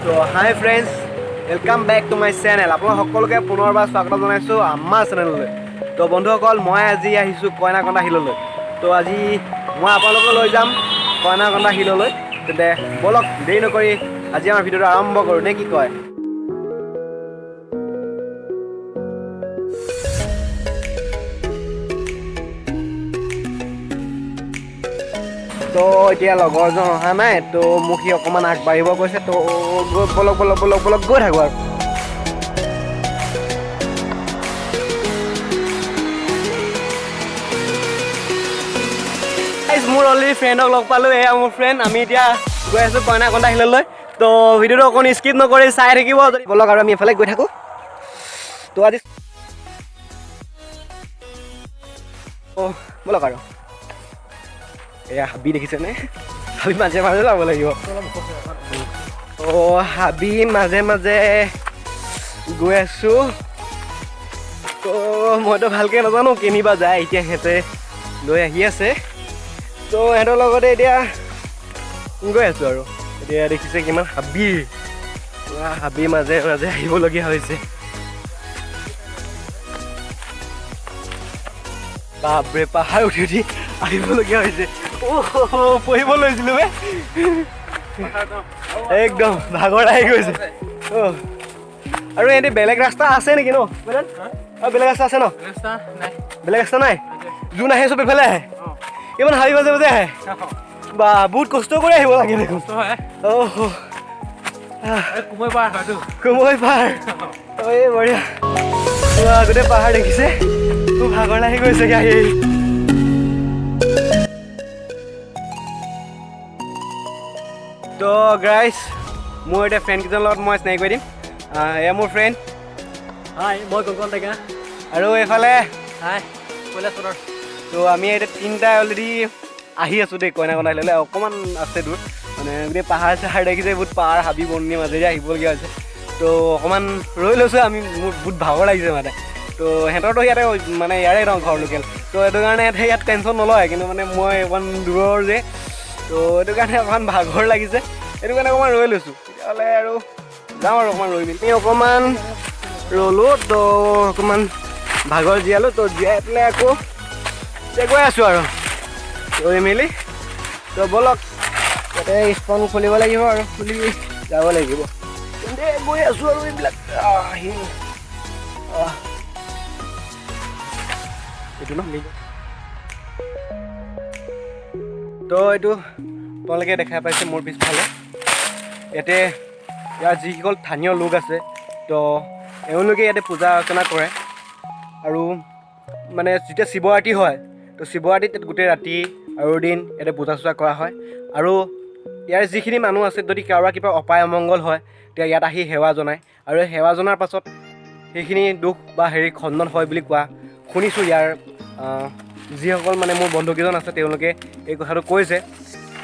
তো hi friends, welcome back to my channel. আপোনালোক সকলোকে পুনৰবাৰ স্বাগত জনাইছোঁ আমাৰ চেনেললৈ। তো বন্ধুসকল, মই আজি আহিছোঁ কইনাকন্দা শিললৈ। তো আজি মই আপোনালোকক লৈ যাম কইনাকন্দা শিললৈ। তেন্তে ব'লক, দেৰি নকৰি আজি আমাৰ ভিডিঅ'টো আৰম্ভ কৰোঁ, নে কি কয়? তো এতিয়া লগৰজন অহা নাই, তো মোক সি অকণমান আগবাঢ়িব কৈছে। তো ব'লক ব'লক ব'লক ব'লক গৈ থাকোঁ আৰু। মোৰ অলৰেডি ফ্ৰেণ্ডক লগ পালোঁ, এয়া মোৰ ফ্ৰেণ্ড। আমি এতিয়া গৈ আছোঁ কইনাকন্দা শিললৈ। তো ভিডিঅ'টো অকণ স্কিপ নকৰি চাই থাকিব। ব'লক আৰু আমি এফালে গৈ থাকোঁ। তো আজি অঁ ব'লক আৰু। এয়া হাবি দেখিছেনে? হাবি মাজে মাজে যাব লাগিব। অঁ, হাবি মাজে মাজে গৈ আছোঁ। তো মইতো ভালকৈ নাজানো কেনিবা যায়, এতিয়া সিহঁতে লৈ আহি আছে। তো সিহঁতৰ লগতে এতিয়া গৈ আছোঁ আৰু। এতিয়া দেখিছে কিমান হাবি, পুৰা হাবি মাজে মাজে আহিবলগীয়া হৈছে। বাপৰে, পাহাৰ উঠি উঠি আহিবলগীয়া হৈছে। অ' পঢ়িব লৈছিলোঁ বে, একদম ভাগৰ আহি গৈছে। অ' আৰু এনে বেলেগ ৰাস্তা আছে নেকি ন? অ' বেলেগ ৰাস্তা আছে ন? বেলেগ ৰাস্তা নাই, যোন আহে চব এইফালে আহে, ইমান হাবি মাজে মাজে আহে। বা বহুত কষ্ট কৰি আহিব লাগে দেখোন। অ' কুমৈ পাহাৰ, এই বঢ়িয়া গোটেই পাহাৰ দেখিছে। খুব ভাগৰ লাগি গৈছেগৈ আহি। তো গাইছ, মোৰ এতিয়া ফ্ৰেণ্ডকেইজনৰ লগত মই চিনাকি কৰি দিম। এয়া মোৰ ফ্ৰেণ্ড। হাই, মই কংকন ডেকা। আৰু এইফালে হাই, কৈলাশ সদৰ। তো আমি এতিয়া তিনিটাই অলৰেডি আহি আছোঁ দেই কইনাকন্দা শিললৈ। অকণমান আছে দূৰ, মানে গোটেই পাহাৰ চাহাৰ দেখিছে, বহুত পাহাৰ হাবি বননিৰ মাজেৰে আহিবলগীয়া হৈছে। তো অকণমান ৰৈ লৈছোঁ আমি, মোৰ বহুত ভাগৰ লাগিছে মানে। তো সিহঁতৰতো ইয়াতে মানে ইয়াৰে ন ঘৰ লোকেল, তো সেইটো কাৰণে সিহঁতে ইয়াত টেনশ্যন নলয়। কিন্তু মানে মই অকণমান দূৰৰ যে, তো সেইটো কাৰণে অকণমান ভাগৰ লাগিছে, সেইটো কাৰণে অকণমান ৰৈ লৈছোঁ। তেতিয়াহ'লে আৰু যাওঁ আৰু অকণমান ৰৈ মেলি। আমি অকণমান ৰ'লোঁ, তো অকণমান ভাগৰ জীয়ালোঁ, তো জীয়াই পেলাই আকৌ এতিয়া গৈ আছোঁ আৰু ৰৈ মেলি। তো ব'লক, ইয়াতে স্পন খুলিব লাগিব আৰু খুলি যাব লাগিব। তেন্তে গৈ আছোঁ আৰু। এইবিলাক আহিল এইটো ন। তো এইটো তোমালোকে দেখা পাইছে মোৰ পিছফালে, ইয়াতে ইয়াৰ যিসকল স্থানীয় লোক আছে, তো এওঁলোকে ইয়াতে পূজা অৰ্চনা কৰে। আৰু মানে যেতিয়া শিৱৰাত্ৰি হয়, তো শিৱৰাত্ৰিত গোটেই ৰাতি আৰু দিন ইয়াতে পূজা চূজা কৰা হয়। আৰু ইয়াৰ যিখিনি মানুহ আছে, যদি কাৰোবাৰ কিবা অপায় অমংগল হয়, তেতিয়া ইয়াত আহি সেৱা জনায়। আৰু সেৱা জনাৰ পাছত সেইখিনি দুখ বা হেৰি খণ্ডন হয় বুলি কোৱা শুনিছোঁ। ইয়াৰ যিসকল মানে মোৰ বন্ধুকেইজন আছে, তেওঁলোকে এই কথাটো কৈছে।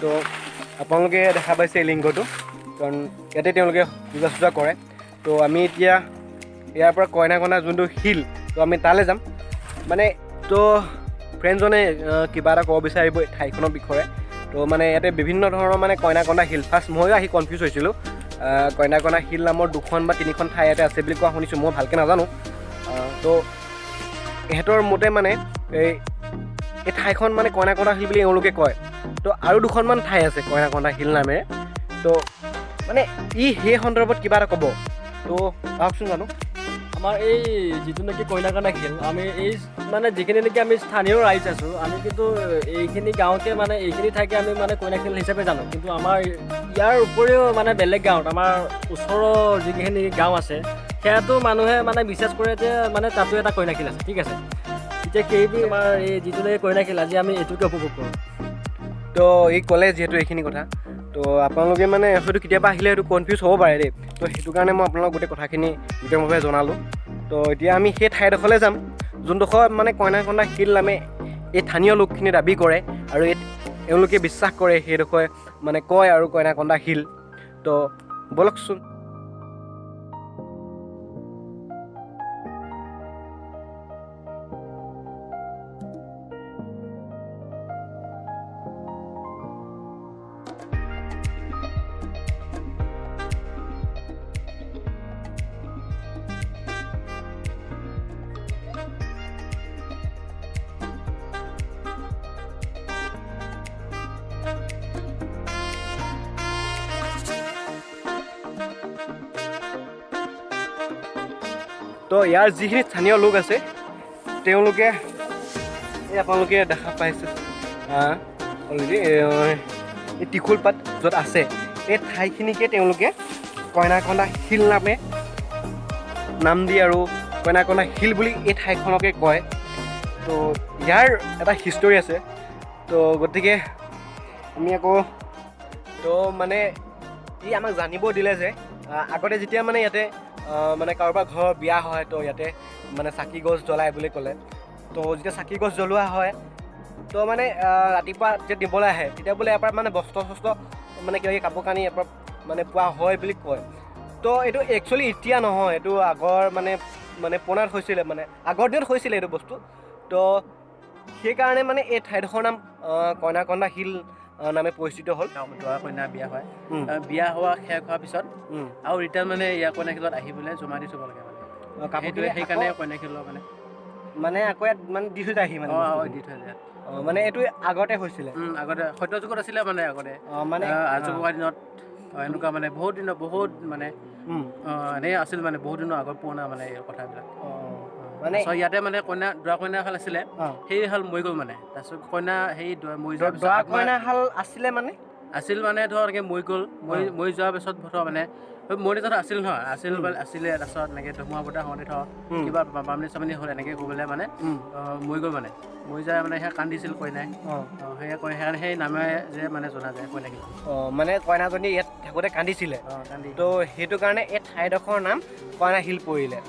তো আপোনালোকে দেখা পাইছে এই লিংগটো, কাৰণ ইয়াতে তেওঁলোকে পূজা চূজা কৰে। তো আমি এতিয়া ইয়াৰ পৰা কইনাকন্দা যোনটো শিল, তো আমি তালৈ যাম মানে। তো ফ্ৰেণ্ডজনে কিবা এটা ক'ব বিচাৰিব ঠাইখনৰ বিষয়ে। তো মানে ইয়াতে বিভিন্ন ধৰণৰ মানে কইনাকন্দা শিল, ফাৰ্ষ্ট ময়ো আহি কনফিউজ হৈছিলোঁ। কইনাকন্দা শিল নামৰ দুখন বা তিনিখন ঠাই ইয়াতে আছে বুলি কোৱা শুনিছোঁ, মই ভালকৈ নাজানো। তো ইহঁতৰ মতে মানে এই ঠাইখন মানে কইনাকন্দা শিল বুলি এওঁলোকে কয়। তো আৰু দুখনমান ঠাই আছে কইনাকন্দা শিল নামেৰে। তো মানে ই সেই সন্দৰ্ভত কিবা এটা ক'ব, তো আহকচোন জানো। আমাৰ এই যিটো নেকি কইনাকন্দা শিল, আমি এই মানে যিখিনি নেকি আমি স্থানীয় ৰাইজ আছোঁ, আমি কিন্তু এইখিনি গাঁৱতে মানে এইখিনি ঠাইকে আমি মানে কইনাশিল হিচাপে জানো। কিন্তু আমাৰ ইয়াৰ উপৰিও মানে বেলেগ গাঁৱত, আমাৰ ওচৰৰ যিখিনি গাঁও আছে, সেয়াতো মানুহে মানে বিশ্বাস কৰে যে মানে তাতো এটা কইনাশিল আছে। ঠিক আছে, এতিয়া সেই আমাৰ এই যিটো নেকি কইনাশিল, আজি আমি এইটোকে উপভোগ কৰোঁ। তো এই ক'লে যিহেতু এইখিনি কথা, তো আপোনালোকে মানে হয়তো কেতিয়াবা আহিলে হয়তো কনফিউজ হ'ব পাৰে দেই। তো সেইটো কাৰণে মই আপোনালোক গোটেই কথাখিনি বিতংভাৱে জনালোঁ। তো এতিয়া আমি সেই ঠাইডোখৰলৈ যাম, যোনডোখৰ মানে কইনাকন্দা শিল নামে এই স্থানীয় লোকখিনি দাবী কৰে আৰু এই এওঁলোকে বিশ্বাস কৰে, সেইডোখৰ মানে কয় আৰু কইনাকন্দা শিল। তো ব'লকচোন। তো ইয়াৰ যিখিনি স্থানীয় লোক আছে তেওঁলোকে এই আপোনালোকে দেখা পাইছে অলৰেডি এই ত্ৰিশূল পাত য'ত আছে এই ঠাইখিনিকে তেওঁলোকে কইনাকন্দা শিল নামে নাম দি আৰু কইনাকন্দা শিল বুলি এই ঠাইখনকে কয়। তো ইয়াৰ এটা হিষ্টৰী আছে। তো গতিকে আমি আকৌ তো মানে ই আমাক জানিব দিলে যে আগতে যেতিয়া মানে ইয়াতে মানে কাৰোবাৰ ঘৰৰ বিয়া হয় তো ইয়াতে মানে চাকি গছ জ্বলায় বুলি ক'লে। তো যেতিয়া চাকি গছ জ্বলোৱা হয় তো মানে ৰাতিপুৱা যেতিয়া দিবলৈ আহে তেতিয়া বোলে ইয়াৰ পৰা মানে বস্ত্ৰ চস্ত্ৰ মানে কিবা কিবি কাপোৰ কানি ইয়াৰ পৰা মানে পোৱা হয় বুলি কয়। তো এইটো একচুৱেলি এতিয়া নহয়, এইটো আগৰ মানে মানে পুৰণাত হৈছিলে, মানে আগৰ দিনত হৈছিলে এইটো বস্তু। তো সেইকাৰণে মানে এই ঠাইডোখৰ নাম কইনাকন্দা শিল নামে পৰিচিত হ'ল। দৰা কইনা বিয়া হয়, বিয়া হোৱা শেষ হোৱাৰ পিছত আৰু ৰিটাৰ্ণ মানে ইয়াৰ কইনাশিলত আহি পেলাই জমা দি থ'ব লাগে মানে কাপোৰ, সেইকাৰণে কইনাশিলৰ মানে মানে আকৌ ইয়াত মানে দি থৈ যায় আহি মানে দি থৈ যায়। মানে এইটো আগতে হৈছিলে, আগতে সত্য যুগত আছিলে মানে আগতে মানে আজোককাৰ দিনত এনেকুৱা মানে বহুত দিনৰ বহুত মানে এনেই আছিল মানে বহুত দিনৰ আগৰ পুৰণা মানে এই কথাবিলাক। মানে ইয়াতে মানে কইনা দৰা কইনা শাল আছিলে, সেই শাল মৰি গ'ল মানে। তাৰপিছত কইনা সেই মৰি যোৱাৰ দৰা কইনা শাল আছিলে মানে আছিল মানে ধৰ এনেকৈ মৰি গ'ল, মৰি যোৱাৰ পিছত ধৰ মানে মৰি যোৱাটো আছিল নহয় আছিল আছিলে। তাৰপিছত এনেকৈ ধুমুহা বতাহ হওঁতে ধৰ কিবা বামনি চামনি হ'ল এনেকৈ গৈ পেলাই মানে মৰি গ'ল মানে মৰি যায় মানে সেয়া কান্দিছিল কইনাই, সেয়া কই সেইকাৰণে সেই নামে যে মানে জনা যায় কইনাখিনি। মানে কইনাজনী ইয়াত থাকোঁতে কান্দিছিলে, তো সেইটো কাৰণে এই ঠাইডোখৰৰ নাম কইনা শিল পৰিলে।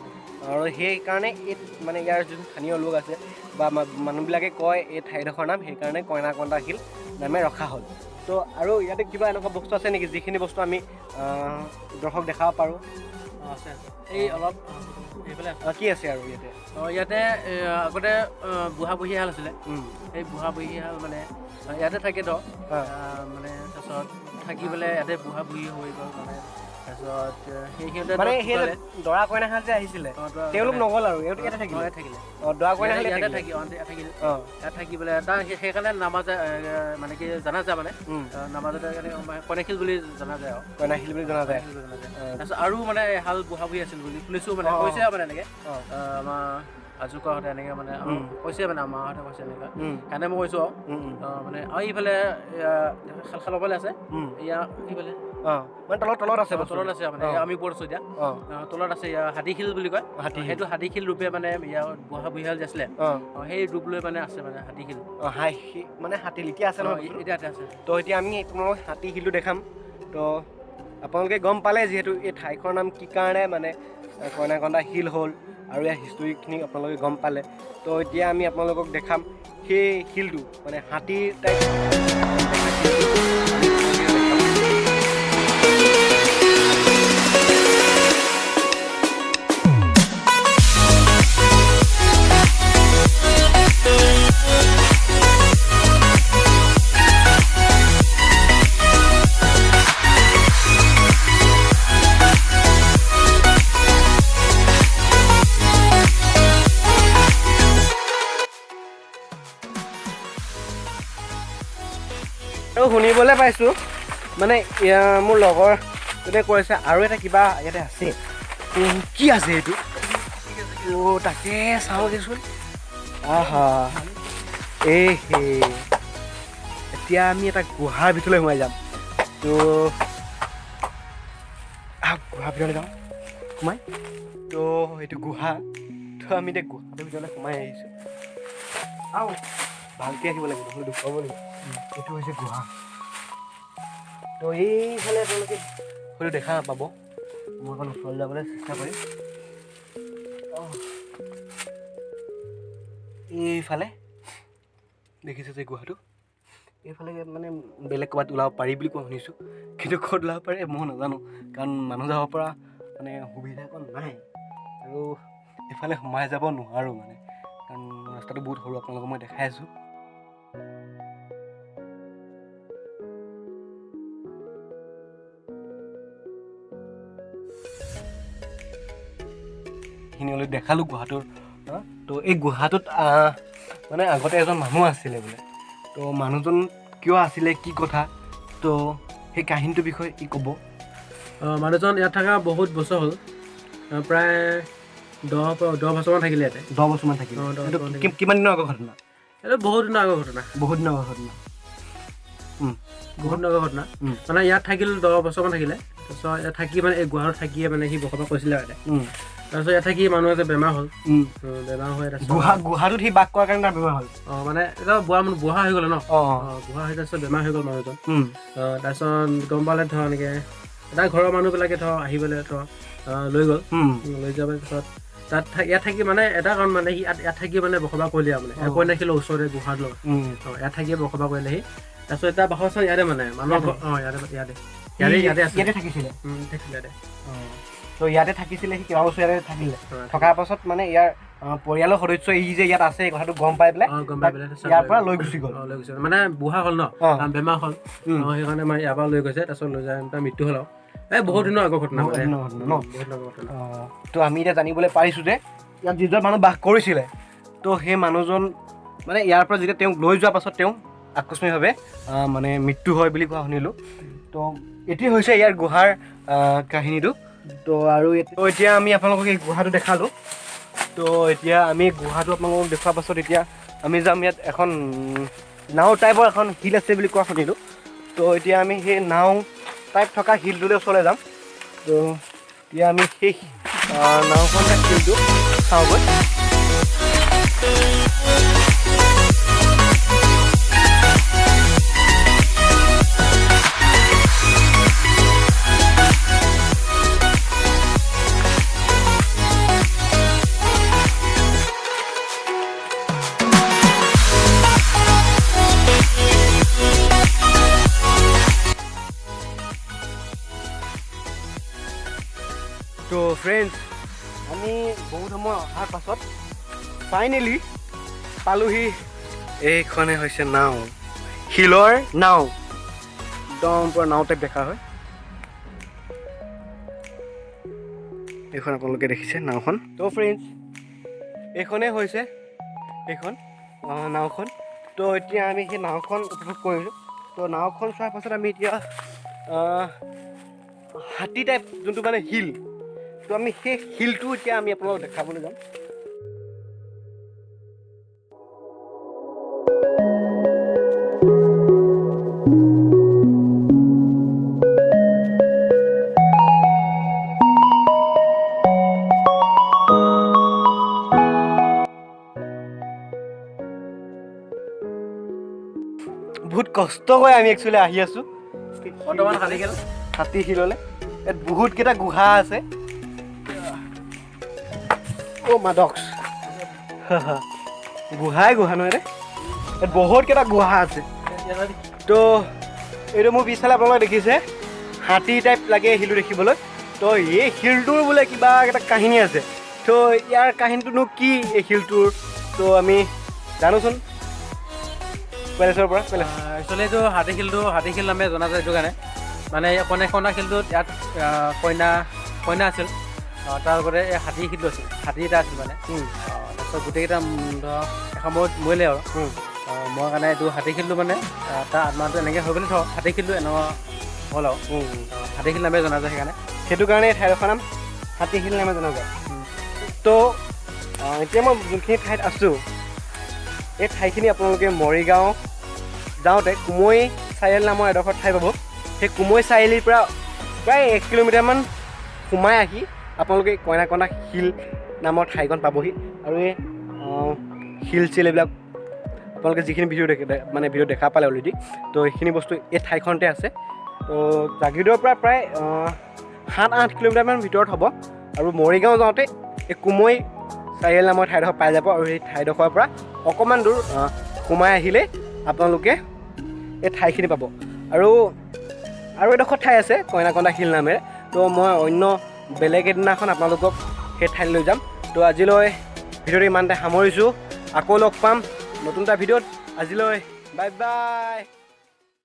আৰু সেইকাৰণে এই মানে ইয়াৰ যোন স্থানীয় লোক আছে বা মানুহবিলাকে কয় এই ঠাইডোখৰৰ নাম সেইকাৰণে কইনাকন্দা শিল নামে ৰখা হ'ল। তো আৰু ইয়াতে কিবা এনেকুৱা বস্তু আছে নেকি যিখিনি বস্তু আমি দৰ্শক দেখাব পাৰোঁ? আছে আছে, এই অলপ এইফালে কি আছে আৰু ইয়াতে? ইয়াতে আগতে বুঢ়া বুঢ়ী শাল আছিলে, সেই বুঢ়া বুঢ়ী শাল মানে ইয়াতে থাকে ধৰ মানে তাৰপিছত থাকি পেলাই ইয়াতে বুঢ়া বুঢ়ী হৈ গ'ল মানে। তাৰপিছত সেই সিহঁতে মানে সেই দৰা কইনা শাল যে আহিছিলে তেওঁলোক নগ'ল আৰু ইয়াতে থাকিলে, থাকিলে দৰা কইনা শাল ইয়াতে থাকি থাকিল ইয়াত থাকি পেলাই তাৰ সেইকাৰণে নামাজে মানে কি জনা যায় মানে নামাজতে কইনাশিল বুলি জনা যায় আৰু কইনাশিল বুলি জনা যায়। তাৰপিছত আৰু মানে শাল বুঢ়া বুঢ়ী আছিল বুলি শুনিছোঁ মানে কৈছে মানে এনেকৈ আমাৰ আজোককাহঁতে এনেকৈ মানে কৈছে মানে মাহঁতে কৈছে এনেকুৱা কাৰণে মই কৈছোঁ আৰু মানে আৰু এইফালে খালৰ ফালে আছে, ইয়াৰ এইফালে মানে তলত তলত আছে, তলত আছে মানে আমি ওপৰত আছোঁ এতিয়া, তলত আছে ইয়াৰ হাতীশিল বুলি কয়, সেইটো হাতীশিল ৰূপে মানে ইয়াৰ বুঢ়া বুঢ়ীশাল যে আছিলে সেই ৰূপ লৈ মানে আছে মানে হাতীশিল। মানে হাতীশিল এতিয়া আছে নহয়, এতিয়া আছে। তো এতিয়া আমি তোমালোকক হাতীশিলটো দেখাম। তো আপোনালোকে গম পালে যিহেতু এই ঠাইখনৰ নাম কি কাৰণে মানে কইনাকন্দা শিল হ'ল আৰু ইয়াৰ হিষ্টৰীখিনি আপোনালোকে গম পালে। তো এতিয়া আমি আপোনালোকক দেখাম সেই শিলটো মানে হাতীৰ টাইপ। আৰু শুনিবলৈ পাইছোঁ মানে মোৰ লগৰ যোনে কৈছে আৰু এটা কিবা ইয়াতে আছে, কি আছে এইটো? তাকে চাওঁ দেচোন। আহা, এই এতিয়া আমি এটা গুহাৰ ভিতৰলৈ সোমাই যাম। তো গুহাৰ ভিতৰলৈ যাওঁ সোমাই। তো এইটো গুহা, তো আমি এতিয়া গুহাটোৰ ভিতৰলৈ সোমাই আহিছোঁ। আৰু ভালকৈ আহিব লাগিব, নহ'লে দুখ পাব লাগিব। এইটো হৈছে গুহা। তো এইফালে আপোনালোকে হয়তো দেখা নাপাব, মই অকণ ওচৰলৈ যাবলৈ চেষ্টা কৰিম। এইফালে দেখিছে যে গুহাটো, এইফালে মানে বেলেগ ক'ৰবাত ওলাব পাৰি বুলি কোৱা শুনিছোঁ, কিন্তু ক'ত ওলাব পাৰে মই নাজানো, কাৰণ মানুহ যাব পৰা মানে সুবিধা অকণ নাই আৰু এইফালে সোমাই যাব নোৱাৰোঁ মানে, কাৰণ ৰাস্তাটো বহুত সৰু। আপোনালোকক মই দেখাই আছোঁ। এইখিনি দেখালোঁ গুহাটোৰ। তো এই গুহাটোত মানে আগতে এজন মানুহ আছিলে বোলে। তো মানুহজন কিয় আছিলে, কি কথা, তো সেই কাহিনীটোৰ বিষয়ে কি ক'ব? মানুহজন ইয়াত থকা বহুত বছৰ হ'ল, প্ৰায় 10 বছৰমান থাকিলে ইয়াতে। 10 বছৰমান থাকিলে। এইটো কিমান দিনৰ আগৰ ঘটনা? এইটো বহুত দিনৰ আগৰ ঘটনা। বহুত দিনৰ আগৰ ঘটনা। বহুত দিনৰ আগৰ ঘটনা। মানে ইয়াত থাকিল 10 বছৰমান থাকিলে। তাৰপিছত ইয়াত থাকি মানে এই গুহাটোত থাকিয়ে মানে সি বসবাস কৰিছিলে ইয়াতে। তাৰপিছত ইয়াত থাকি মানুহ এটা বেমাৰ হ'ল। বেমাৰ হৈ তাৰপিছত গুহাটোত সি বাস কৰাৰ কাৰণে তাৰ বেমাৰ হ'ল। মানে এটা বুঢ়া হৈ গ'ল ন। বুঢ়া হৈ তাৰপিছত বেমাৰ হৈ গ'ল মানুহজন। তাৰপিছত গম পালে ধৰ এনেকৈ এটা ঘৰৰ মানুহবিলাকে ধৰ আহি পেলাই ধৰ লৈ গ'ল। লৈ যোৱাৰ পিছত তাত ইয়াত থাকি মানে এটা কাৰণ মানে সি ইয়াত থাকি মানে বসবাস কৰিলে আৰু মানে কইনাশিলৰ ওচৰতে গুহাটোৰ লগত। ইয়াত থাকিয়ে বসবাস কৰিলে সি। তাৰপিছত এটা বাসস্থান ইয়াতে মানে মানুহৰ ইয়াতে ইয়াতে ইয়াতে ইয়াতে আছে। ইয়াতে থাকিছিলে। থাকিছিলে ইয়াতে। তো ইয়াতে থাকিছিলে সি, কেইবা বছৰ ইয়াতে থাকিলে। থকাৰ পাছত মানে ইয়াৰ পৰিয়ালৰ সদস্য ই যে ইয়াত আছে এই কথাটো গম পাই পেলাই ইয়াৰ পৰা লৈ গুচি গ'ল। লৈ গুচি গ'ল মানে বুঢ়া হ'ল ন, বেমাৰ হ'ল, সেইকাৰণে মানে ইয়াৰ পৰা লৈ গৈছে। তাৰপিছত লৈ যায় তাৰ মৃত্যু হ'ল আৰু। এই বহুত দিনৰ আগৰ ঘটনা। তো আমি এতিয়া জানিবলৈ পাৰিছোঁ যে ইয়াত যিজন মানুহ বাস কৰিছিলে, তো সেই মানুহজন মানে ইয়াৰ পৰা যেতিয়া তেওঁক লৈ যোৱাৰ পাছত তেওঁ আকস্মিকভাৱে মানে মৃত্যু হয় বুলি কোৱা শুনিলোঁ। তো এইটোৱে হৈছে ইয়াৰ গুহাৰ কাহিনীটো। তো আৰু এতিয়া আমি আপোনালোকক এই গুহাটো দেখালোঁ। তো এতিয়া আমি গুহাটো আপোনালোকক দেখুৱাৰ পাছত এতিয়া আমি যাম ইয়াত এখন নাও টাইপৰ এখন শিল আছে বুলি কোৱা শুনিলোঁ। তো এতিয়া আমি সেই নাও টাইপ থকা শিলটোলৈ ওচৰলৈ যাম। তো এতিয়া আমি সেই নাওখন শিলটো চাওঁগৈ। তো ফ্ৰেণ্ডছ, আমি বহুত সময় অহাৰ পাছত ফাইনেলি পালোহি। এইখনে হৈছে নাও, শিলৰ নাও, একদম পূৰা নাও টাইপ দেখা হয়। এইখন আপোনালোকে দেখিছে নাওখন। তো ফ্ৰেণ্ডছ, এইখনেই হৈছে এইখন নাওখন। তো এতিয়া আমি সেই নাওখন উপভোগ কৰিলোঁ। তো নাওখন চোৱাৰ পাছত আমি এতিয়া হাতী টাইপ যোনটো মানে শিল, তো আমি সেই শিলটো এতিয়া আমি আপোনালোকক দেখাবলৈ যাম। বহুত কষ্ট কৰি আমি একচুৱেলি আহি আছোঁ বৰ্তমান হাতী শিললৈ। ইয়াত বহুতকেইটা গুহা আছে। অ' মাডক্স, গুহাই গুহা নহয় দে, ইয়াত বহুতকেইটা গুহা আছে। তো এইটো মোৰ পিছফালে আপোনালোকে দেখিছে হাতী টাইপ লাগে শিলটো দেখিবলৈ। তো এই শিলটোৰ বোলে কিবা এটা কাহিনী আছে। তো ইয়াৰ কাহিনীটোনো কি এই শিলটোৰ, তো আমি জানোচোন পেলেচৰ পৰা। পেলেচ একচুৱেলি এইটো হাতী শিলটো হাতী শিল নামে জনা যায় এইটো কাৰণে মানে কইনা শিলটোত ইয়াত কইনা আছিল, তাৰ লগতে এই হাতী শিলটো আছিল, হাতী এটা আছিল মানে। তাৰপিছত গোটেইকেইটা ধৰক এসময়ত মৰিলে আৰু মই কাৰণে এইটো হাতী শিলটো মানে তাৰ আত্মাটো এনেকৈ হৈ গ'লে ধৰক হাতী শিলটো এনেকুৱা হ'ল আৰু হাতী শিল নামে জনা যায় সেইকাৰণে, সেইটো কাৰণে এই ঠাইডোখৰ নাম হাতী শিল নামে জনা যায়। তো এতিয়া মই যোনখিনি ঠাইত আছোঁ এই ঠাইখিনি আপোনালোকে মৰিগাঁও যাওঁতে কুমৈ চাৰিআলি নামৰ এডোখৰ ঠাই পাব। সেই কুমৈ চাৰিআলিৰ পৰা প্ৰায় 1 কিলোমিটাৰমান সোমাই আহি আপোনালোকে কইনাকন্দা শিল নামৰ ঠাইখন পাবহি। আৰু এই শিল চিল এইবিলাক আপোনালোকে যিখিনি ভিডিঅ' মানে ভিডিঅ' দেখা পালে অলৰেডি, তো সেইখিনি বস্তু এই ঠাইখনতে আছে। তো জাগীৰোডৰ পৰা প্ৰায় 7-8 কিলোমিটাৰমান ভিতৰত হ'ব। আৰু মৰিগাঁও যাওঁতে এই কুমৈ চাৰিআলি নামৰ ঠাইডোখৰ পাই যাব। আৰু সেই ঠাইডোখৰৰ পৰা অকণমান দূৰ সোমাই আহিলে আপোনালোকে এই ঠাইখিনি পাব। আৰু আৰু এডোখৰ ঠাই আছে কইনাকন্দা শিল নামেৰে। তো মই অন্য বেলেগ এদিনাখন আপোনালোকক সেই ঠাইলৈ লৈ যাম। তো আজিলৈ ভিডিঅ'টো ইমানতে সামৰিছোঁ। আকৌ লগ পাম নতুন এটা ভিডিঅ'ত। আজিলৈ বাই বাই।